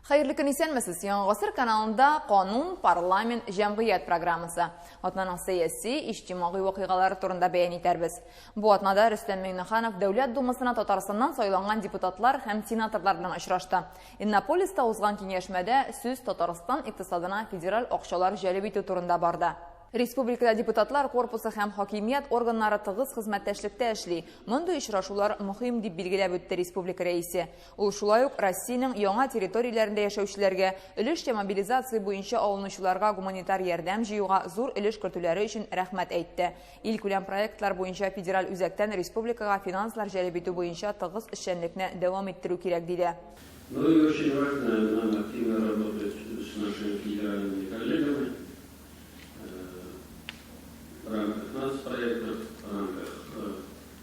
Хәерле көн, исәнмесез! Яңа гасыр каналында Канун, парламент, җәмгыять программасы. Атнаның сәяси, иҗтимагый вакыйгалары турында бәян итәрбез. Бу атнада Рөстәм Миңнеханов Дәүләт Думасына Татарстаннан сайланган депутатлар һәм сенаторлар белән очрашты. Иннополиста узган киңәшмәдә сүз Татарстан икътисадына федераль акчалар җәлеп итү турында барды. Республикада депутатлар корпусы һәм хакимият органнары тыгыз хезмәттәшлектә эшли. Мондый очрашулар мөһим, дип билгеләп үтте республика Рәисе. Ул шулай ук Россиянең яңа территорияләрендә яшәүчеләргә, өлешчә мобилизация буенча алынучыларга гуманитар ярдәм җыюга зур өлеш кертүләре өчен рәхмәт әйтте. Илкүләм проектлар буенча федераль үзәктән республикага финанслар җәлеп итү буенча тыгыз эшчәнлекне дәвам иттерү кирәк, диде. Ну и очень важно нам активно работать с нашими федеральными коллегами в рамках нацпроектов, в рамках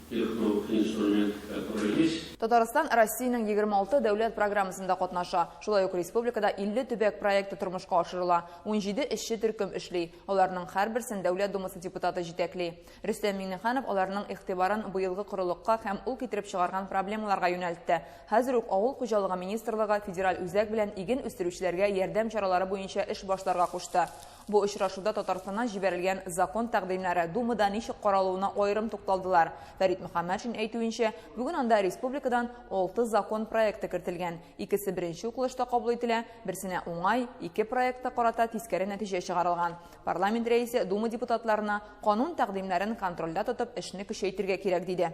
тех новых инструментов, которые есть. Татарстан Россиянең 26 дәүләт программасында катнаша. Шулай ук республикада 50 төбәк проекты тормышка ашырыла. 17 эшче төркем эшли. Аларның һәрберсен Дәүләт Думасы депутаты җитәкли. Рөстәм Миңнеханов аларның игътибарын быелгы корылыкка һәм ул китереп чыгарган проблемаларга юнәлтте. Хәзер үк Авыл хуҗалыгы министрлыгы федераль үзәк белән иген үстерүчеләргә ярдәм чаралары буенча эш башларга кушты. Бу очрашуда Татарстаннан җибәрелгән закон тәкъдимнәре Думада ничек каралуына аерым тукталдылар. Фәрит Мөхәммәтшин әйтүенчә, бүген анда республикадан алты закон проекты кертелгән. Икесе беренче укылышта кабул ителә, берсенә уңай, ике проектка карата тискәре нәтиҗә чыгарылган. Парламент рәисе Дума депутатларына канун тәкъдимнәрен контрольдә тотып эшне көчәйтергә кирәк диде.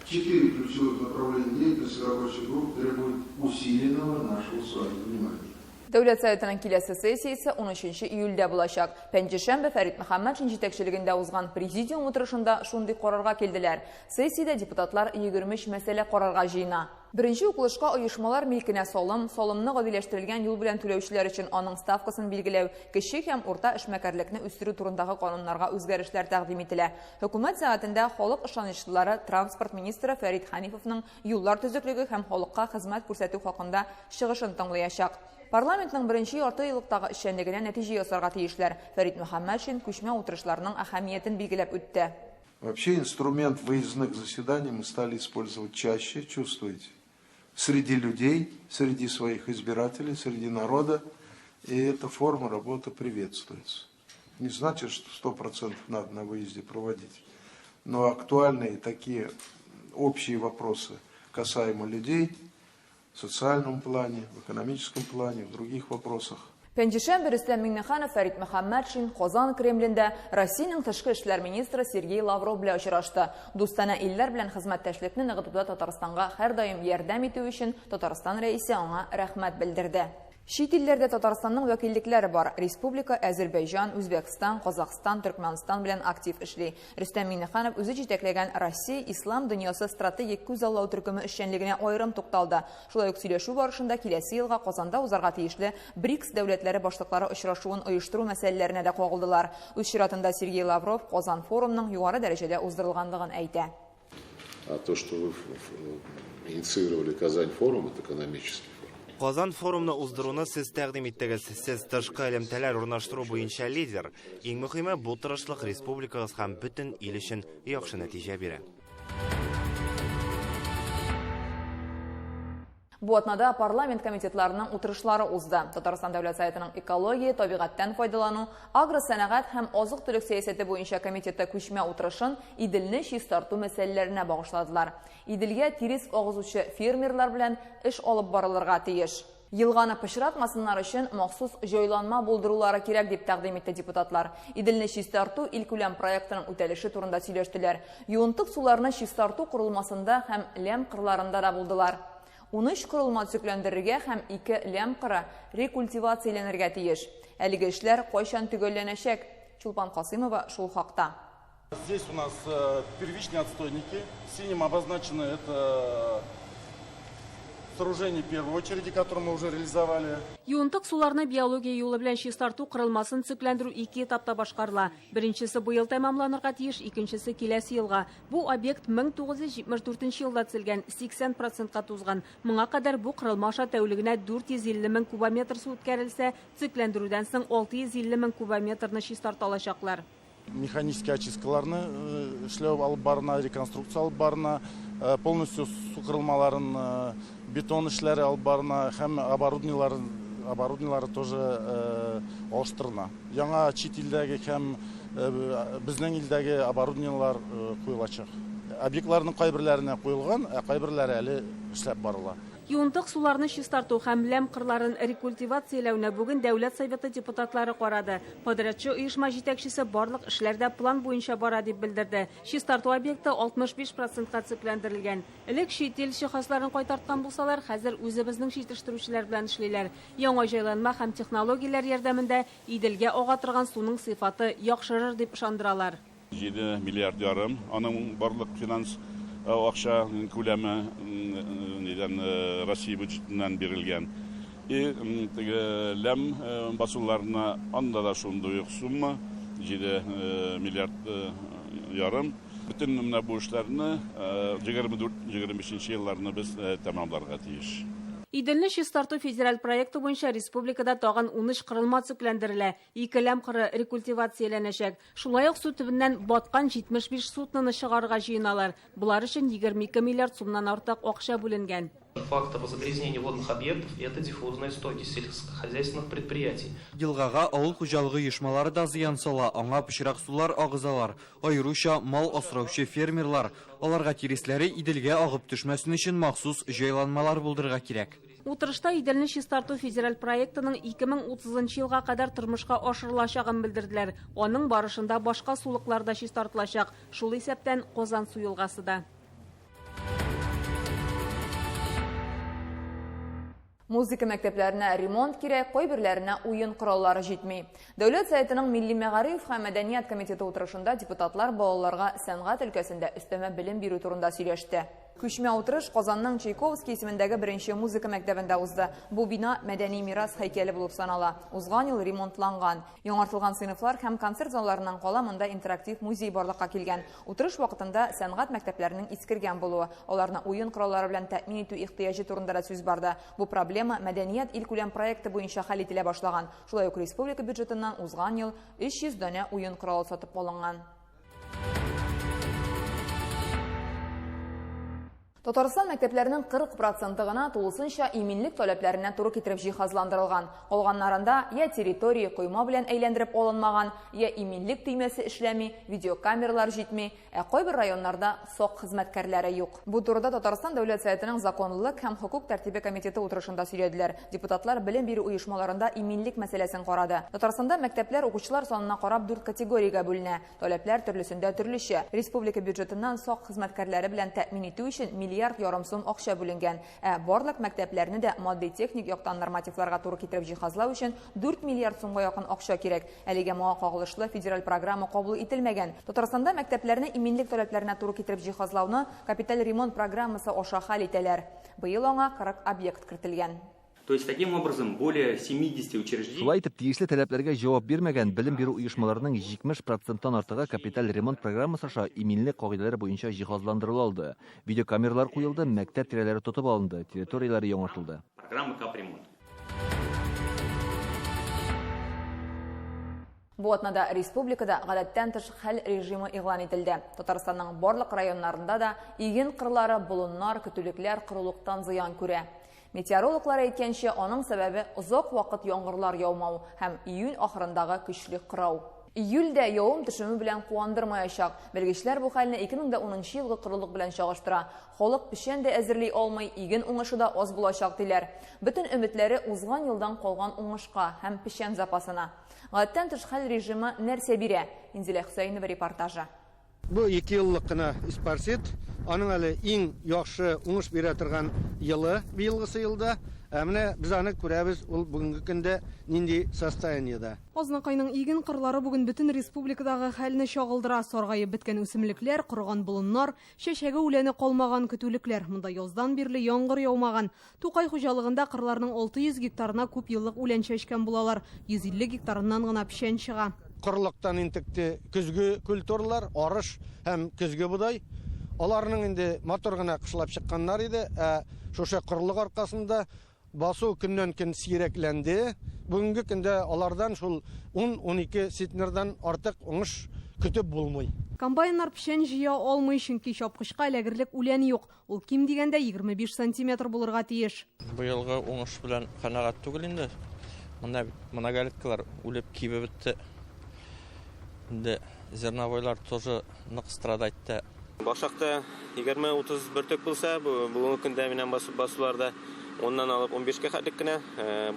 Четыре ключевых направления деятельности рабочих групп требуют усиленного нашего с вами внимания. Дәүләт Советының киләсе сессиясе 13 июльдә булачак. Пәнҗешәмбе Фәрит Мөхәммәтшин җитәкчелегендә узган президиум утырышында шундый карарга килделәр. Сессиядә депутатлар 23 мәсьәлә карарга җыена. Беренче укылышка оешмалар милкенә салым, салымны гадиләштерелгән юл белән түләүчеләр өчен аның ставкасын билгеләү, кече һәм урта эшмәкәрлекне үстерү турындагы кануннарга үзгәрешләр тәкъдим ителә. Хөкүмәт сәгатендә халык ышанычлылары транспорт министры Фәрит Хәнифовның юллар төзеклеге һәм халыкка хезмәт күрсәтү хакында чыгышын тыңлыячак. Парламентның беренче ярты еллыктагы эшчәнлегенә нәтиҗә ясарга тиешләр. Фәрит Мөхәммәтшин күчмә утырышларның әһәмиятен билгеләп үтте. Вообще инструмент выездных заседаний мы стали использовать чаще, чувствуете, среди людей, среди своих избирателей, среди народа, и эта форма работы приветствуется. Не значит, что 100% надо на выезде проводить, но актуальные такие общие вопросы касаемо людей в социальном плане, в экономическом плане, в других вопросах. Пәнҗешәмбе Рөстәм Миңнеханов, Фәрит Мөхәммәтшин Казан Кремлендә Россиянең тышкы эшләр министры Сергей Лавров белән очрашты. Дустанә илләр белән хезмәттәшлекне ныгытуда Татарстанга һәрдаим ярдәм итү өчен Татарстан Рәисе аңа рәхмәт белдерде. Чит илләрдә Татарстанның вәкиллекләре бар. Республика Әзербәйҗан, Үзбәкстан, Казахстан, Төркмәнстан белән актив эшли. Рөстәм Миңнеханов үзе җитәкләгән Россия Ислам дөньясы стратегик күзаллау төркеме эшчәнлегенә аерым тукталды. Шулай ук сөйләшү барышында киләсе елга Казанда узарга тиешле БРИКС дәүләтләре башлыклары очрашуын оештыру мәсьәләләренә дә кагылдылар. Үз чиратында Сергей Лавров Казан форумның югары дәрәҗәдә уздырылганлыгын әйтә. А то, что вы инициировали Казань форум, это экономический форум. Казан форумны уздыруны сез тәкъдим иттегез. Сез тышкы элемтәләр урнаштыру буенча лидер. Иң мөһиме, бу тырышлык республикагыз һәм бөтен ил өчен яхшы нәтиҗә бирә. Бу атнада парламент комитетларының утырышлары узды. Татарстан Дәүләт Советының экология, табигатьтән файдалану, агросәнәгать һәм азык-төлек сәясәте буенча комитеты күчмә утырышын Иделне чистарту мәсьәләләренә багышладылар. Иделгә тирес агызучы фермерлар белән эш алып барылырга тиеш. Елганы пычратмасыннар өчен махсус җайланма булдырулары кирәк, дип тәкъдим итте депутатлар. Иделне чистарту илкүләм проектының үтәлеше турында сөйләштеләр. Юынтык суларны чистарту корылмасында һәм ләм кырларында да булдылар. 13 корылма төзекләндерергә һәм 2 ләм кыры рекультивацияләнергә тиеш. Әлеге эшләр кайчан төгәлләнәчәк? Чулпан Касыймова шул хакта. Здесь у нас первичные отстойники. Синим обозначены это сооружение первой очереди, которое мы уже реализовали. Юынтык суларны биология юлы белән чистарту корылмасын төзекләндерү ике этапта башкарыла. Беренчесе быел тәмамланырга тиеш, икенчесе киләсе елга. Бу объект 1974 елда төзелгән, 80 процентка тузган. Моңа кадәр бу корылма аша тәүлегенә 450 мең кубометр су үткәрелсә, төзекләндерүдән соң 650 мең кубометрны чистарта алачаклар. Механический очисткаларны эшләү алып барына, реконструкция алып барына, полностью су корылмаларын Бетон эшләре алып барына һәм оборудованиелары тоже алыштырына. Яңа чит илдәге һәм безнең илдәге оборудованиелар куелачак. Объектларның кайберләренә куелган, ә кайберләре әле эшләп барыла. Юынтык суларны чистарту һәм ләм кырларын рекультивацияләүне бүген Дәүләт Советы депутатлары карады. Подрядчы оешма җитәкчесе барлык эшләр дә план буенча бара дип белдерде. Чистарту объекты 65%-ка төзекләндерелгән. Элек чит ил җиһазларын кайтарткан булсалар, хәзер үзебезнең җитештерүчеләр белән эшлиләр. Яңа җайланма һәм технологияләр ярдәмендә Иделгә ага торган суның сыйфаты яхшырыр дип ышандыралар. 7 миллиард ярым аның барлык финанс акча күләме нидән Россия бюджетыннан бирелгән. И теге ләм басуларына анда да шундый ук сумма 7 миллиард ярым. Бөтен менә бу эшләрне 24-25 елларны без тәмамларга тиеш. Иделне чистарту федераль проекты буенча республикада тагын 13 кырылма төзекләндерелә, 2 ләм кыры рекультивацияләнәчәк. Шулай ук су төбеннән баткан 75 судноны чыгарырга җыеналар. Болар өчен 22 миллиард сумнан артык акча бүленгән. Факторов загрязнения водных объектов – это диффузные стоки сельскохозяйственных предприятий. Елгага авыл хуҗалыгы оешмалары да зыян сала, аңа пычрак сулар агызалар. Аеруча мал асраучы фермерлар. Аларга тиресләре Иделгә агып төшмәсен өчен махсус җайланмалар булдырырга кирәк. Утырышта Иделне чистарту федераль проектының 2030 елга кадәр тормышка ашырылачагын белдерделәр. Аның барышында башка сулыклар да чистартылачак, шул исәптән Казансу елгасы да. Музыка мәктәпләренә ремонт кирәк, кайберләренә уен кораллары җитми. Дәүләт Советының Милли мәгариф һәм мәдәният комитеты утырышында депутатлар балаларга сәнгать өлкәсендә өстәмә белем бирү турында сөйләште. Күчмә утырыш Казанның Чайковский исемендәге беренче музыка мәктәбендә узды. Бу бина мәдәни мирас һәйкәле булып санала. Узган ел ремонтланган. Яңартылган сыйныфлар һәм концерт залларыннан кала монда интерактив музей барлыкка килгән. Утырыш вакытында сәнгать мәктәпләренең искергән булуы, аларны уен кораллары белән тәэмин итү ихтыяҗы турында да сүз барды. Бу проблема мәдәният илкүләм проекты буенча хәл ителә башлаган. Шулай ук республика бюджетыннан узган ел 300 данә уен коралы сатып алынган. Татарстан мәктәпләренең 40% гына тулысынча иминлек таләпләренә туры китереп җиһазландырылган. Калганнарында я территория койма белән әйләндереп алынмаган, я иминлек төймәсе эшләми, видеокамералар җитми, ә кайбер районнарда сак хезмәткәрләре юк. Бу турыда Татарстан Дәүләт Советының законлылык һәм хокук тәртибе комитеты утырышында сөйләделәр. Депутатлар белем бирү оешмаларында иминлек мәсьәләсен карады. Татарстанда мәктәпләр укучылар санына карап 4 категориягә бүленә. Таләпләр төрлесендә төрлечә. Республика бюджетыннан сак хезмәткәрләре белән тәэмин итү өчен миллиард ярым сум акча бүленгән. Ә барлык мәктәпләрне дә матди-техник яктан нормативларга туры китереп җиһазлау өчен 4 миллиард сумга якын акча кирәк. Әлегә моңа кагылышлы федераль программа кабул ителмәгән. Татарстанда мәктәпләрне иминлек таләпләренә туры китереп җиһазлауны капиталь ремонт программасы аша хәл итәләр. Быел аңа 40 объект кертелгән. То есть таким образом более 70 учреждений. Шулай итеп, тиешле таләпләргә җавап бирмәгән белем бирү оешмаларының 70%-тан артыгы капиталь ремонт программасы аша иминлек кагыйдәләре буенча җиһазландырыла алды. Видеокамералар куелды, мәктәп тирәләре тотып алынды, территорияләре яңартылды. Программа капремонт. Бу атнада республикада гадәттән тыш хәл режимы игълан ителде. Татарстанның барлык районнарында да иген кырлары, болыннар, көтүлекләр корылыктан зыян күрә. Метеорологлар әйткәнчә, аның сәбәбе озак вакыт яңгырлар яумау һәм июнь ахырындагы көчле кырау. Июльдә явым төшеме белән куандырмаячак. Белгечләр бу хәлне 2010 елгы корылык белән чагыштыра. Халык печән дә әзерли алмый, иген уңышы да аз булачак диләр. Бөтен өметләре узган елдан калган уңышка һәм печән запасына. Гадәттән тыш хәл режимы нәрсә бирә? Инзилә Хөсәенова репортажы. Бу 2 еллык кына испарсит, аның әле иң яхшы уңыш бирә торган елы быелгысы елда. Ә менә без аны күрәбез, ул бүгенге көндә нинди состояниедә. Азнакайның иген кырлары бүген бөтен республикадагы хәлне чагылдыра. Саргаеп беткән үсемлекләр, корыган болыннар, чәчәге үләне калмаган көтүлекләр. Монда яздан бирле яңгыр яумаган. Тукай хуҗалыгында кырларның 600 гектарына күп еллык үлән чәчкән булалар. 150 гектарыннан гына печән чыга. Корылыктан интекте көзге культуралар, арыш һәм көзге бодай. Аларның инде матур гына кышлап чыкканнар иде. Ә шушы корылык аркасында басу көннән көн сирәкләнде. Бүгенге көндә алардан шул 10-12 центнердан артык уңыш Көтеп булмый. Комбайннар печән җыя алмый, чөнки чапкычка эләгерлек үлән юк. Ул ким дигәндә 25 сантиметр булырга тиеш. Быелгы уңыш белән канәгать түгел инде. Монда многолеткалар үлеп кибеп бетте. Инде зерновойлар тоже нык страдать итә. Башакта 20-30 бөртек булса, бүгенге көндә минем басуларда 10-нан алып 15-кә хәтлек кенә.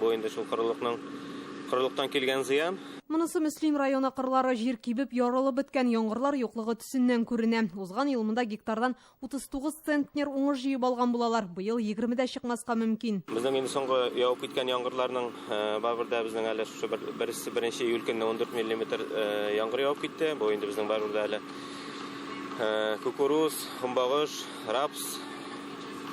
Бу инде шул корылыктан килгән зыян. Монысы Мөслим районы кырлары. Җир кибеп ярылып беткән, яңгырлар юклыгы төсеннән күренә. Узган ел монда гектардан 39 центнер уңыш җыеп алган булалар. Быел 20 дә чыкмаска мөмкин. Безнең инде соңгы явып киткән яңгырларның барыбер дә безнең әле шушы беренче июль көнне 14 миллиметр яңгыр явып китте. Бу инде безнең барыбер дә әле кукуруз, көнбагыш, рапс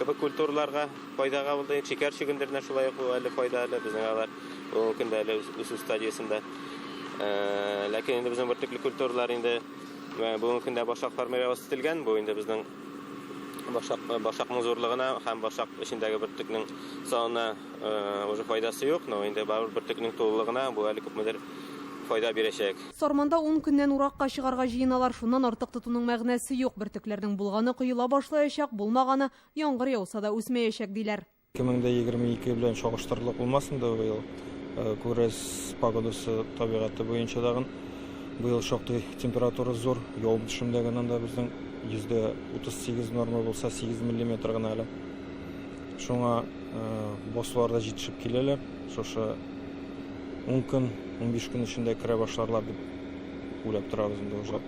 кебек культураларга файдага булды. Шикәр чөгендеренә шулай ук әле файда әле безнең алар бүгенге көндә әле үсү стадиясендә. Ләкин инде безнең бөртекле культуралар инде бүгенге көндә башак формироваться ителгән. Бу инде безнең башакның зурлыгына һәм башак эчендәге бөртекнең санына уже файдасы юк, но инде барыбер бөртекнең тулылыгына бу әле күпмедер файда бирәчәк. Сарманда 10 көннән уракка чыгарга җыеналар. Шуннан артык тотуның мәгънәсе юк. Бөртекләрнең булганы коела башлаячак, булмаганы яңгыр яуса да үсмәячәк диләр. 2022 белән чагыштырырлык булмасын да быел. Күрәс погодасы табигате буенча дагын быел шактый температура зур, явым төшемдәген анда безнең 38% норма булса 8 миллиметр гына әле. Шуңа басуларда җитешеп киләләр. Шушы 10 көн, 15 көн эчендә керә башларлар дип уйлап торабыз инде уже.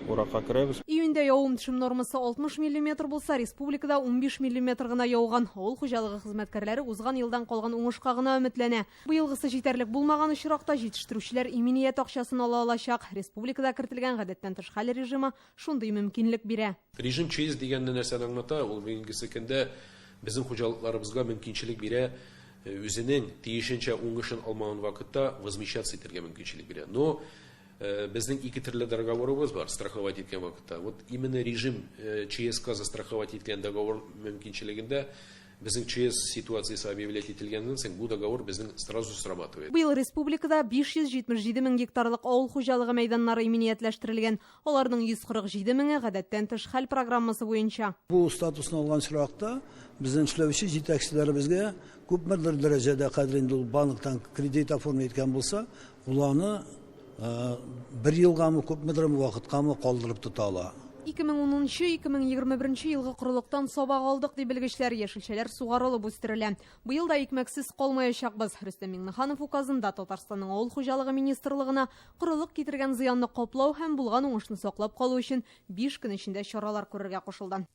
Уракка керәбез. Июньдә явым төшем нормасы 60 миллиметр булса, республикада 15 миллиметр гына яуган. Авыл хуҗалыгы хезмәткәрләре узган елдан калган уңышка гына өметләнә. Быелгысы җитәрлек булмаган очракта җитештерүчеләр иминият акчасын ала алачак. Республикада кертелгән гадәттән тыш хәл режимы шундый мөмкинлек бирә. Режим ЧС дигәнне нәрсәне аңлата? Ул бүгенге көндә безнең хуҗалыкларыбызга мөмкинчелек бирә, үзенең тиешенчә уңышын алмаган вакытта возмещаться итәргә мөмкинчелек бирә. Но безнең ике төрле договорыбыз бар страховать иткән вакытта. Вот именно режим ЧСК застраховать иткән договор мөмкинчелегендә безнең ЧС ситуациясе объявлять ителгәннән соң бу договор безнең сразу срабатывает. Быел республикада 577 мең гектарлык авыл хуҗалыгы мәйданнары иминиятләштерелгән. Аларның 147 меңе гадәттән тыш хәл программасы буенча. Бу статусны алган очракта безнең эшләүче җитәкчеләребезгә күпмедер дәрәҗәдә кадәр инде ул банктан кредит оформить иткән булса, ул аны бер елгамы, күпмедер вакыткамы калдырып тота ала. 2010-2021 елгы корылыктан сабак алдык, ди белгечләр. Яшелчәләр сугарылып үстерелә. Быел да икмәксез калмаячакбыз. Рөстәм Миңнеханов указында Татарстанның авыл хуҗалыгы министрлыгына корылык китергән зыянны каплау һәм булган уңышны саклап калу өчен 5 көн эчендә чаралар күрергә кушылды.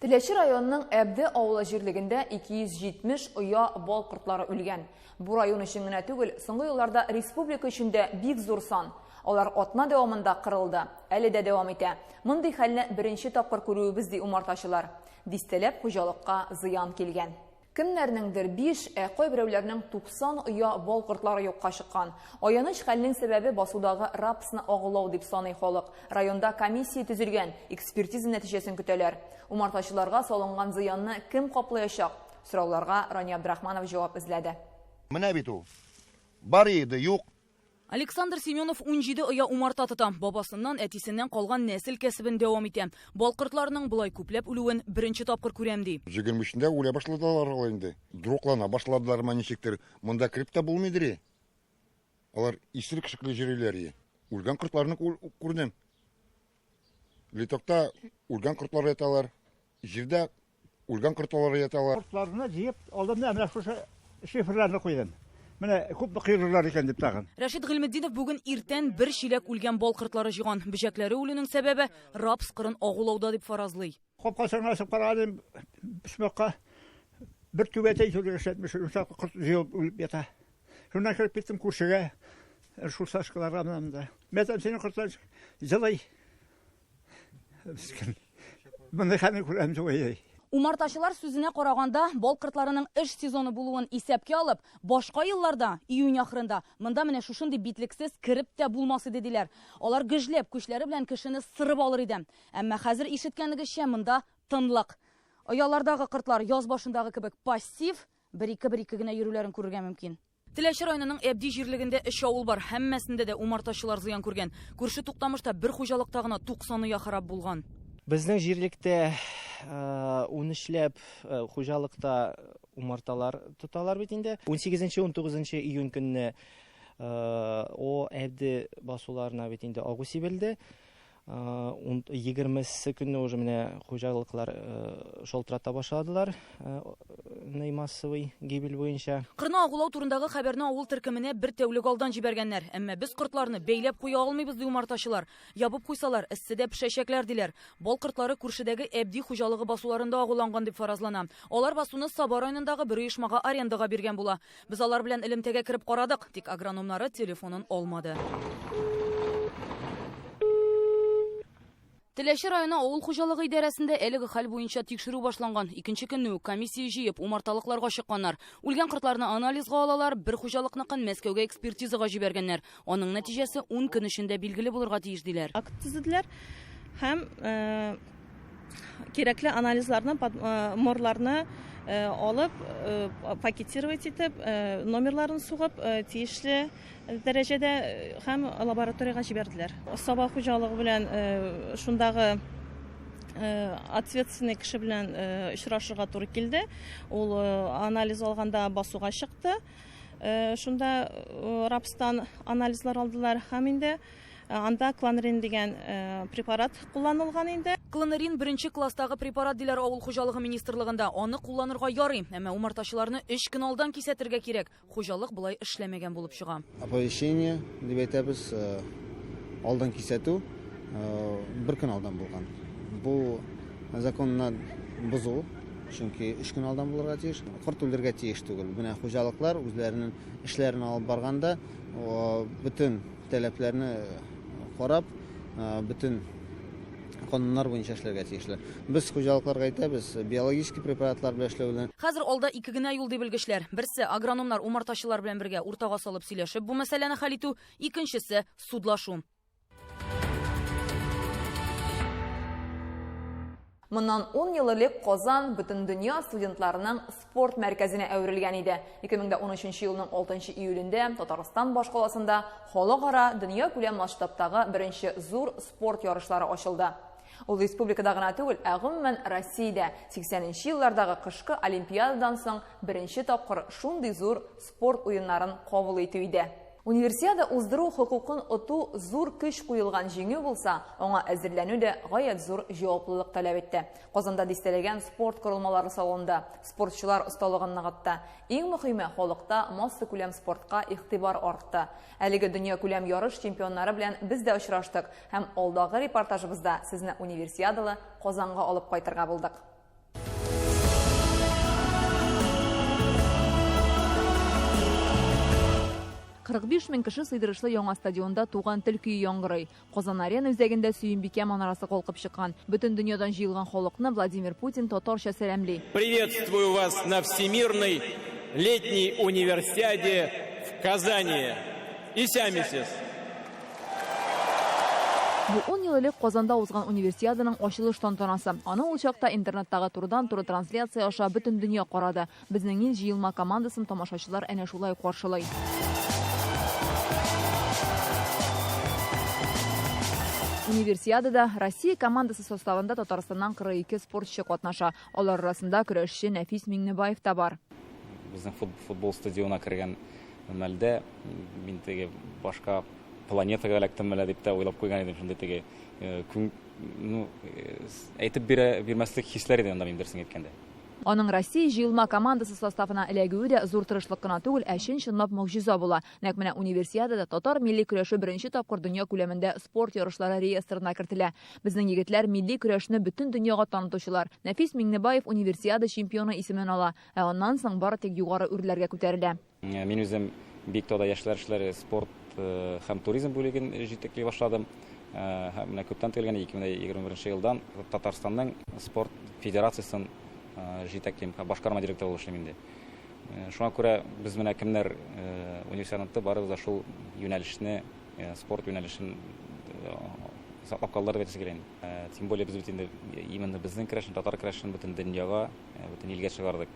Теләче районының Әбде авылы җирлегендә 270 оя бал кортлары үлгән. Бу район өчен генә түгел, соңгы елларда республика өчен дә бик зур сан. Алар атна дәвамында кырылды, әле дә дәвам итә. Мондый хәлне беренче тапкыр күрүебез, ди умартачылар. Дистәләп хуҗалыкка зыян килгән. Кемнәрнеңдер 5, ә кайберәүләрнең 90 оя бал кортлары юкка чыккан. Аяныч хәлнең сәбәбе басудагы рапсны агулау дип саный халык. Районда комиссия төзелгән, экспертиза нәтиҗәсен көтәләр. Умартачыларга салынган зыянны кем каплаячак? Сорауларга Рания Абдрахманов җавап эзләде. Менә бит ул. Бар иде, юк. Александр Семенов 17 оя умарта тота. Бабасыннан, әтисеннән калган нәсел кәсебен дәвам итә. Бал кортларының болай күпләп үлүен беренче тапкыр күрәм, ди. 23-ндә үлә башладылар алар инде. Дроклана башладылар ма ничектер. Монда кереп тә булмыйдыр. Алар исерек шикелле йөриләр. Үлгән кортларны күрдем. Литокта үлгән кортлар яталар. Җирдә үлгән кортлар яталар. Кортларны җыеп алдым да менә шушы шифрларны куйдым. Менә күпме кыйрырлар икән дип тагын. Рәшит Гыйльметдинов бүген иртән бер чиләк үлгән бал кортлары җыйган. Бөҗәкләре үлүнең сәбәбе рапс кырын агулауда дип фаразлый. Капкасын ачып карадым, почмакка бер түбәтәй сүргә эшләтмеш, шунда корт җыелып үлеп ята. Шуннан кереп киттем күршегә, шул сашкаларга менә монда. Мәтәм синең кортлар җылый. Мондый хәлне күрәм җылый. Умартачылар сүзенә караганда, бал кортларының эш сезоны булуын исәпкә алып, башка елларда, июнь ахырында, монда менә шушындый битлексез кереп тә булмас иде диләр. Алар гөжләп, күчләре белән кешене сырып алыр иде. Әмма хәзер ишеткәнегезчә, монда тынлык. Оялардагы кортлар яз башындагы кебек пассив, бер-ике генә йөрүләрен күрергә мөмкин. Теләче районының Әбди җирлегендә өч авыл бар. Һәммәсендә дә умартачылар зыян күргән. Күрше Туктамышта бер хуҗалыкта гына 90 оя харап булган. Безнең җирлектә 13ләп хуҗалыкта умарталар тоталар бит инде. 18-19 июнь көнне о Әбди басуларына бит инде агу сибелде. 20 көнне уже менә хуҗалыклар шалтырата башладылар, массовый гибель буенча. Кырны агулау турындагы хәбәрне авыл төркеменә бер тәүлек алдан җибәргәннәр. Әмма без кортларны бәйләп куя алмыйбыз, ди умартачылар. Ябып куйсалар, эсседә пешәчәкләр, диләр. Бал кортлары күршедәге Әбди хуҗалыгы басуларында агуланган дип фаразлана. Алар басуны Саба районындагы бер оешмага арендага биргән була. Без алар белән элемтәгә кереп карадык, тик агрономнары телефонын алмады. Теләче районы авыл хуҗалыгы идарәсендә әлеге хәл буенча тикшерү башланган. Икенче көнне үк комиссия җыеп, умарталыкларга чыкканнар. Үлгән кортларны анализга алалар, бер хуҗалыкныкын Мәскәүгә экспертизага җибәргәннәр. Аның нәтиҗәсе 10 көн эчендә билгеле булырга тиеш, диләр. Акт төзеделәр һәм кирәкле анализларны, морларны алып, пакетировать итеп, номерларын сугып, тиешле дәрәҗәдә һәм лабораториягә җибәрделәр. Саба хуҗалыгы белән шундагы ответственный кеше белән очрашырга туры килде. Ул анализ алганда басуга чыкты. Шунда рапстан анализлар алдылар һәм инде анда клонерин дигән препарат кулланылган инде. Клонерин беренче класстагы препарат, диләр авыл хуҗалыгы министрлыгында. Аны кулланырга ярый, әмма умартачыларны 3 көн алдан кисәтергә кирәк. Хуҗалык болай эшләмәгән булып чыга. Оповещение дип әйтәбез, алдан кисәтү бер көн алдан булган. Бу законны бозу, чөнки 3 көн алдан булырга тиеш. Корт үлергә тиеш түгел. Менә хуҗалыклар үзләренең эшләрен алып барганда бөтен таләпләрне карап, бөтен кануннар буенча эшләргә тиешләр. Без хуҗалыкларга әйтәбез, биологический препаратлар белән эшләү белән. Хәзер алда ике генә юл ди белгечләр. Берсе агрономнар умартачылар белән бергә уртага салып сөйләшеп бу мәсьәләне хәл итү, икенчесе судлашу. Моннан 10 ел элек Казан бөтен дөнья студентларының спорт мәркәзенә әверелгән иде. 2013 елның 6 июлендә Татарстан башкаласында халыкара дөнья күләм масштабтагы беренче зур спорт ярышлары ачылды. Ул республикада гына түгел, ә гомумән Россиядә 80 еллардагы кышкы олимпиададан соң беренче тапкыр шундый зур спорт уеннарын кабул итү иде. Универсиада уздыру хокукын оту зур көч куелган җиңү булса, аңа әзерләнү дә гаять зур җаваплылык таләп итте. Казанда дистәләгән спорт корылмалары салынды, спортчылар осталыгын ныгытты. Иң мөһиме, халыкта массакүләм спортка игътибар артты. Әлеге дөньякүләм ярыш чемпионнары белән без дә очраштык һәм алдагы репортажыбызда сезне универсиадалы Казанга алып кайтырга булдык. 45 мең кеше сыйдырышлы яңа стадионда туган тел көе яңгырый. Казан арена үзәгендә Сөембикә манарасы калкып чыккан. Бөтен дөньядан җыелган халыкны Владимир Путин татарча сәламли. Приветствую вас на Всемирной летней универсиаде в Казани. Исәнмесез. Бу 10 ел элек Казанда узган универсиаданың ачылыш тантанасы. Аны ул чакта интернеттагы турыдан-туры трансляция аша бөтен дөнья карады. Безнең ил җыелма командасын тамашачылар әнә шулай каршылый. Универсиадада Россия командасы составында Татарстаннан 42 спортчы катнаша. Алар арасында көрәшче Нәфис Миңнебаев та бар. Безнең футбол стадионына кергән мәлдә мин теге башка планетага эләктем әле дип тә уйлап куйган идем. Шундый теге ну, әйтеп бирмәслек хисләр иде анда, мин дөресен әйткәндә. Аның Россия җыелма командасы составына эләгүе дә зур тырышлык кына түгел, ә чын-чынлап могҗиза була. Нәкъ менә универсиадада татар милли көрәше беренче тапкыр дөнья күләмендә спорт ярышлары реестрына кертелә. Безнең егетләр милли көрәшне бөтен дөньяга танытучылар. Нәфис Миңнебаев универсиада чемпионы исемен ала, ә аннан соң бары тик югары үрләргә күтәрелә. Мин үзем бик тада яшьләр эшләре, спорт һәм туризм бүлеген җитәкли башладым. Һәм менә күптән түгел генә 2021 елдан Татарстанның спорт федерациясын җитәклим, башкарма директор булып эшлим инде. Шуңа күрә без менә кемнәр универсиадада барыбыз да шул юнәлешне, спорт юнәлешен саклап калдырып дип әйтәсе килә инде. Тем более без бит инде именно безнең көрәшен, татар көрәшен бөтен дөньяга, бөтен илгә чыгардык.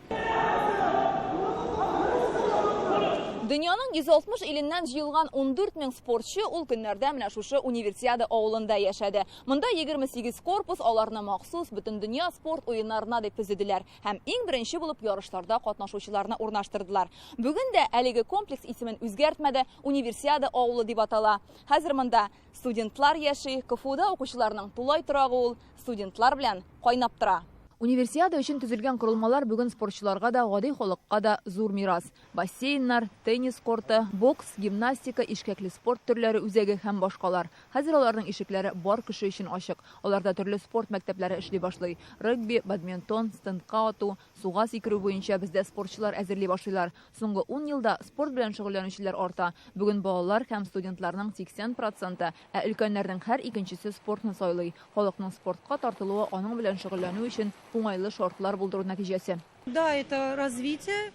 Дөньяның 160 иленнән җыелган 14 мең спортчы ул көннәрдә менә шушы Универсиада авылында яшәде. Монда 28 корпус, аларны махсус Бөтендөнья спорт уеннарына дип төзеделәр һәм иң беренче булып ярышларда катнашучыларны урнаштырдылар. Бүген дә әлеге комплекс исемен үзгәртмәде, Универсиада авылы дип атала. Хәзер монда студентлар яши, КФУда укучыларның тулай торагы ул студентлар белән кайнап тора. Универсиада өчен төзелгән корылмалар бүген спортчыларга да, гади халыкка да зур мирас. Бассейннар, теннис корты, бокс, гимнастика, ишкәкле спорт төрләре үзәге һәм башкалар. Хәзер аларның ишекләре бар кеше өчен ачык. Аларда төрле спорт мәктәпләре эшли башлый. Регби, бадминтон, стендка ату, суга сикерү буенча бездә спортчылар әзерли башлыйлар. Соңгы ун елда спорт белән шөгыльләнүчеләр арта. Бүген балалар һәм студентларның 80 проценты, ә өлкәннәрнең һәр икенчесе спортны сайлый. Халыкның спортка тартылуы аның белән шөгыльләнү өчен уңайлы шартлар булдыру нәтиҗәсе. Да, это развитие.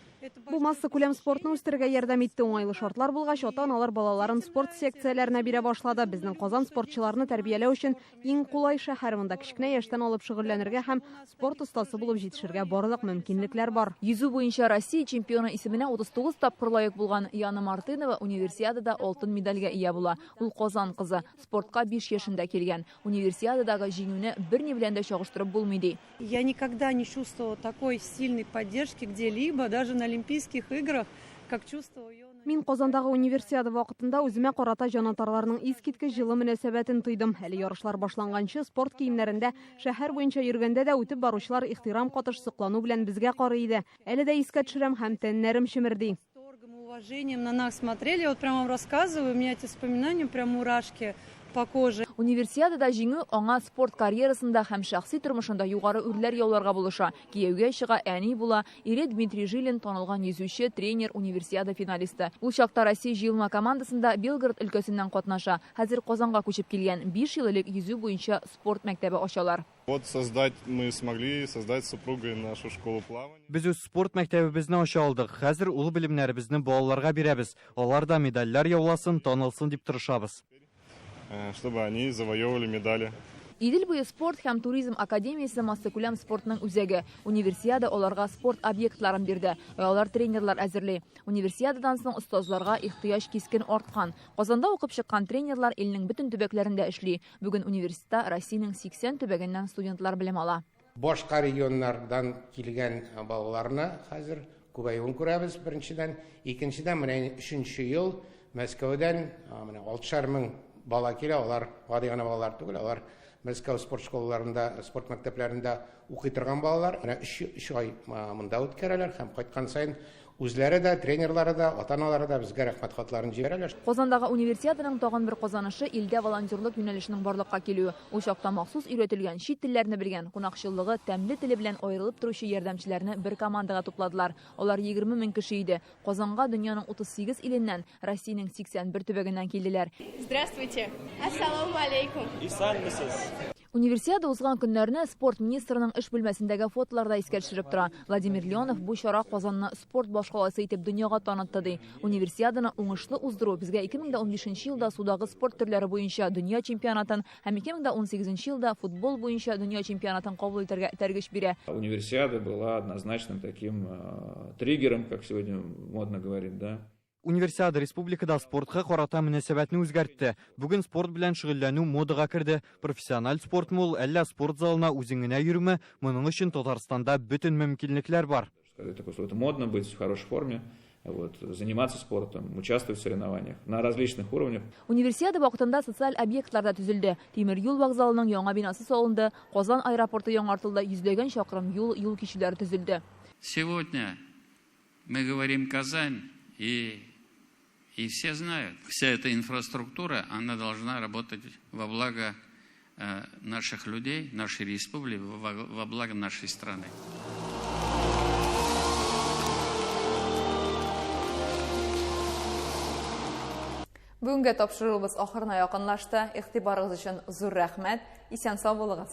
Бу массакүләм спортны үстерергә ярдәм итте. Уңайлы шартлар булгач, ата-аналар балаларын спорт секцияләренә бирә башлады. Безнең Казан спортчыларны тәрбияләү өчен иң кулай шәһәр. Монда кечкенә яшьтән алып шөгыльләнергә һәм спорт остасы булып җитешергә барлык мөмкинлекләр бар. Йөзү буенча Россия чемпионы исеменә 39 тапкыр лаек булган Яна Мартынова Универсиадада алтын медальгә ия була. Ул Казан кызы, спортка 5 яшендә килгән. Универсиададагы җиңүне берни белән дә чагыштырып булмый, ди. Я никогда не чувствовала такой сильной поддержки где-либо, даже на Олимпийских играх, как чувствовала ее. Мин Казандагы Универсиада вакытында үземә карата җанатарларның искиткеч җылы мөнәсәбәтен тойдым. Әле ярышлар башланганчы спорт киемнәрендә шәһәр буенча йөргәндә дә үтеп баручылар ихтирам катыш соклану белән безгә карый иде. Әле дә искә төшерәм һәм тәннәрем чемерди. Уважением на нас смотрели. Я вот прямо вам рассказываю, у меня эти воспоминания, прям мурашки по коже. Универсиадада җиңү аңа спорт карьерасында һәм шәхси тормышында югары үрләр яуларга булыша. Кияүгә чыга, әни була. Ире Дмитрий Жилин танылган йөзүче, тренер, Универсиада финалисты. Ул чакта Россия җыелма командасында Белгород өлкәсеннән катнаша. Хәзер Казанга күчеп килгән. 5 ел элек йөзү буенча спорт мәктәбе ачалар. Вот создать мы смогли создать с супругой нашу школу плавания. Без үз спорт мәктәбебезне ача алдык. Хәзер ул белемнәребезне балаларга бирәбез. Алар да медальләр яуласын, танылсын дип тырышабыз. Чтобы они завоевывали медали. Идел буе спорт һәм туризм академиясе массакүләм спортның үзәге. Универсиада аларга спорт объектларын бирде. Алар тренерлар әзерли. Универсиададан соң остазларга ихтыяҗ кискен арткан. Казанда укып чыккан тренерлар илнең бөтен төбәкләрендә эшли. Бүген университетта Россиянең 80 төбәгеннән студентлар белем ала. Башка регионнардан килгән балаларны хәзер күбәюен күрәбез беренчедән. Икенчедән, менә өченче ел Мәскәүдән менә 6,5 мең бала килә. Алар гади генә балалар түгел, алар Мәскәү спорт школаларында, спорт мәктәпләрендә укый торган балалар. Менә 3 ай монда үткәрәләр һәм кайткан саен үзләре дә, тренерлары да, ата-аналары да безгә рәхмәт хатларын җибәрәләр. Казандагы Универсиаданың тагын бер казанышы илдә волонтерлык юнәлешенең барлыкка килүе. Ул чакта махсус өйрәтелгән, чит телләрне белгән, кунакчыллыгы, тәмле теле белән аерылып торучы ярдәмчеләрне бер командага тупладылар. Алар 20 мең кеше иде. Казанга дөньяның 38 иленнән, Россиянең 81 төбәгеннән килделәр. Здравствуйте. Ассаламу алейкум. Исәнмесез. Универсиада узган көннәрне спорт министрының эш бүлмәсендәге фотоларда искә төшереп тора. Владимир Леонов бу чара Казанны спорт башкаласы итеп дөньяга танытты ди. Универсиаданы уңышлы уздыру безгә 2015 елда судагы спорт төрләре буенча дөнья чемпионатын һәм 2018 елда футбол буенча дөнья чемпионатын кабул итәргә этәргеч бирә. Универсиада была однозначно таким триггером, как сегодня модно говорить, да. Универсиада республикада спортка карата мөнәсәбәтне үзгәртте. Бүген спорт белән шөгыльләнү модага керде. Профессиональ спортмы ул, әллә спорт залына үзең генә йөрүме, моның өчен Татарстанда бөтен мөмкинлекләр бар. Это модно быть в хорошей форме, вот, заниматься спортом, участвовать в соревнованиях на различных уровнях. Универсиада вакытында социаль объектлар да төзелде. Тимер юл вокзалының яңа бинасы салынды, Казан аэропорты яңартылды, йөзләгән чакрым юл, юл кичүләре төзелде. Сегодня мы говорим Казань, и все знают, вся эта инфраструктура, она должна работать во благо наших людей, нашей республики, во благо нашей страны. Бүгенге тапшыруыбыз ахырына якынлашты. Игътибарыгыз өчен зур рәхмәт. Исән сау булыгыз.